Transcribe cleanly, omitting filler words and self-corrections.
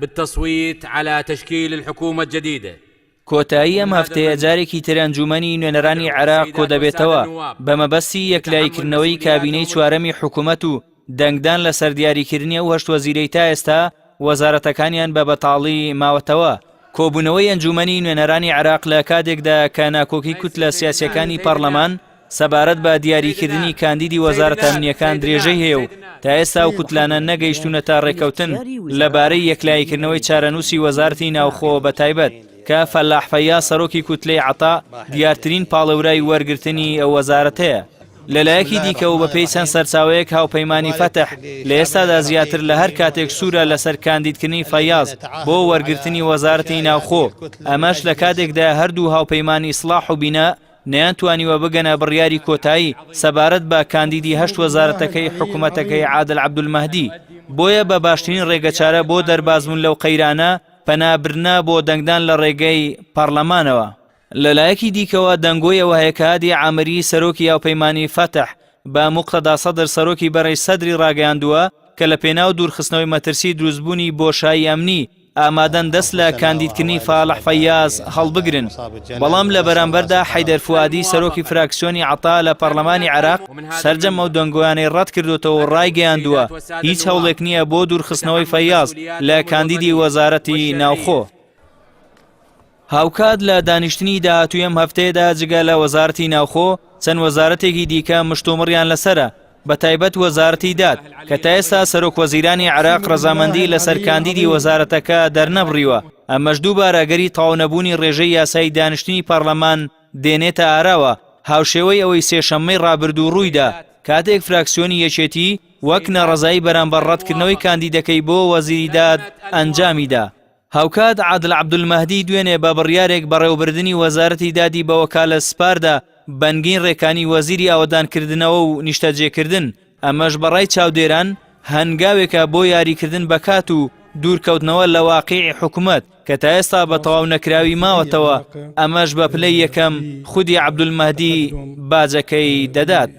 بالتصويت على تشكيل الحكومة الجديدة. کۆتایی ئەم هەفتەیە جارێکی تر ئەنجوومەنی نوێنەرانی عێراق کۆدەبێتەوە بە مەبەستی یەکلاییکردنەوەی کابینەی چوارەمی حکومەت و دەنگدان لەسەر دیاریکردنی ئەو هەشت وەزیرەی تا ئێستا وەزارەتەکانیان بە بەتاڵی ماوەتەوە. کۆبوونەوەی ئەنجوومەنی نوێنەرانی عێراق لە کاتێکدایە کە ناکۆکی کوتلە سیاسییەکانی پەڕلەمان سەبارەت بە دیاریکردنی کاندیدی وەزارەتە ئەمنییەکان درێژەی هەیە و تا ئێستا ئەو کوتلانە نەگەیشتوونەتە ڕێککەوتن لەبارەی یەکلاییکردنەوەی چارەنووسی وەزارەتی ناوخۆ بەتایبەت کە فەلاح فەیاز سەرۆکی کوتلەی عەتا دیارترین پاڵێورای وەرگرتنی ئەو وەزارەتەیە. لەلایەکی دیکەوە بەپێی چەند سەرچاوەیەک هاوپەیمانی فەتح لە ئێستادا زیاتر لە هەر کاتێک سوورە لەسەر کاندیدکردنی فەیاز بۆ وەرگرتنی وەزارەتی ناوخۆ، ئەمەش لە کاتێکدایە هەردوو هاوپەیمانی ئیسڵاح و بیناء نەیانتوانیوە بگەنە بڕیاری کۆتایی سەبارەت بە کاندیدی هەشت وەزارەتەکەی حکومەتەکەی عادل عەبدولمەهدی، بۆیە بە باشترین ڕێگەچارە بۆ دەربازبوون لەو قەیرانە پەنابردنە بۆ دەنگدان لە ڕێگەی پەڕلەمانەوە. لەلایەکی دیکەوە دەنگۆی ئەوە هەیە کە هادی عامری سەرۆکی هاوپەیمانی فەتح بە موقتەدا سەدر سەرۆکی بەرەی سەدری ڕاگەیاندووە کە لە پێناو دوورخستنەوەی مەترسی دروستبوونی بۆشایی ئەمنی ئامادەن دەست لە کاندیدکردنی فالح فەیاز هەڵبگرن بەڵام لە بەرامبەردا حەیدەر فوادی سەرۆکی فراکسیۆنی عەتا لە پەڕلەمانی عێراق سەرجەم ئەو دەنگۆیانەی ڕەتکردۆتەوە و ڕایگەیاندووە هیچ هەوڵێک نییە بۆ دوورخستنەوەی فەیاز لە کاندیدی وەزارەتی ناوخۆ. هاوکات لە دانیشتنی داهاتووی ئەم هەفتەیەدا جگە لە وەزارەتی ناوخۆ چەند وەزارەتێکی دیکە مشتومڕیان لەسەرە بەتایبەت وەزارەتی داد کە تا ئێستا سەرۆک وەزیرانی عێراق ڕەزامەندی لەسەر کاندیدی وەزارەتەکە دەرنەبڕیوە ئەمەش دووبارە ئەگەری تەواونەبوونی ڕێژەی یاسایی دانیشتنی پەڕلەمان دێنێتە ئاراوە هاوشێوەی ئەوەی سێشەممەی ڕابردوو ڕوویدا کاتێک فراکسیۆنی یەکێتی وەک ناڕەزایی بەرامبەر ڕەتکردنەوەی کاندیدەکەی بۆ وەزیری داد ئەنجامیدا. هاوکات عادل عەبدولمەهدی دوێنێ بە بڕیارێک بەڕێوەبردنی وەزارەتی دادی بە وەکالەت سپاردە بەنگین رێکانی وەزیری ئاوەدانکردنەوە و نیشتەجێکردن، ئەمەش بەڕای چاودێران هەنگاوێکە بۆ یاریکردن بە کات و دوورکەوتنەوە لە واقیعی حکومەت کە تا ئێستا بە تەواو نەکراوی ماوەتەوە، ئەمەش بە پلەی یەکەم خودی عەبدولمەهدی باجەکەی دەدات.